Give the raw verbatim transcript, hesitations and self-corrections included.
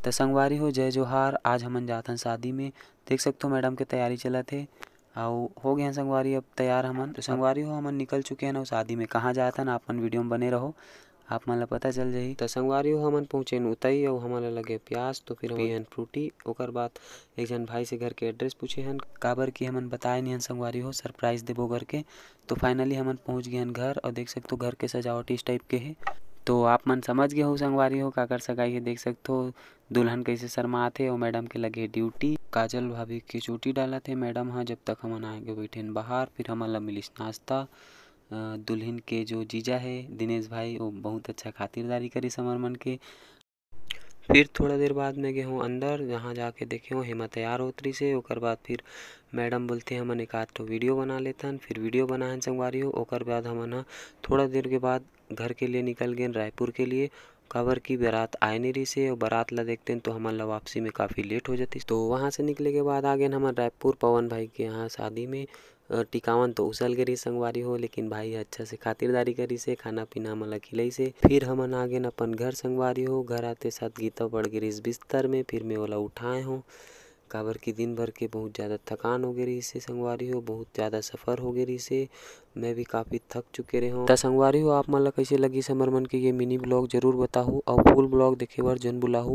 त संगवारी हो, जय जोहार। आज हमन जाथन शादी में। देख सकथो, मैडम के तैयारी चलत हे। अउ हो गए हैं संगवारी, अब तैयार हमन। तो संगवारी हो, हमन निकल चुके हैं ना शादी में। कहाँ जाथन, आप मन वीडियो में बने रहो, आप मन ला पता चल जाही। त संगवारी हो, हमन पहुँचे न उतई अउ हमन ला लगे प्यास, तो फिर पिए हन फ्रूटी। ओकर बाद एक झन भाई से घर के एड्रेस पूछे हन, काबर कि हमन बताए नहीं हन संगवारी हो, सरप्राइज देबो करके। तो फाइनली हमन पहुँच गए हन घर। और देख सकथो, घर के सजावट इस टाइप के हे। तो आप मन समझ गए हो संगवारी हो, काकर सगाई हे। देख सकथो, दुल्हन कैसे शर्मात हे, और मैडम के लगे ड्यूटी। काजल भाभी के चोटी डालत हे मैडम ह। जब तक हमन आगे बैठे हन बाहर, फिर हमन ला मिलिस नाश्ता। अ, दुल्हन के जो जीजा हे दिनेश भाई, वो बहुत अच्छा खातिरदारी करिस हमर मन के। फिर थोड़ा देर बाद में गे हों अंदर, जहाँ जाके देखे हों हेमा तैयार होत रहिस हे। ओकर बाद फिर मैडम बोलथे, "हमन एक आध ठो वीडियो बना लेथन।" फिर वीडियो बनाहन संगवारी हो। ओकर बाद हमन ह थोड़ा देर के बाद घर के लिए निकल गेन रायपुर के लिए, काबर कि बारात आए नहीं रहिस हे, और बारात ला देखतेन तो हमन ला वापसी में काफ़ी लेट हो जातिस। तो वहाँ से निकले के बाद आ गेन हमन रायपुर पवन भाई के यहाँ शादी में। अ, टिकावन तो उसल गे रहिस संगवारी हो, लेकिन भाई ह अच्छा से खातिरदारी करिस हे, खाना पीना हमन ला खिलाइस हे। फिर हमन आ गेन अपन घर संगवारी हो। घर आते साथ गीता पड़ गे रहिस बिस्तर में, फिर मैं ओला उठाए हों, काबर कि दिन भर के बहुत ज़्यादा थकान हो गे रहिस हे संगवारी हो, बहुत ज़्यादा सफ़र हो गे रहिस हे। मैं भी काफ़ी थक चुके रहे हों। त संगवारी हो, आप मन ला कैसे लगिस हमर मन के ये मिनी ब्लॉग, जरूर बताहू, अउ फुल ब्लॉग देखे बर झन भुलाहू।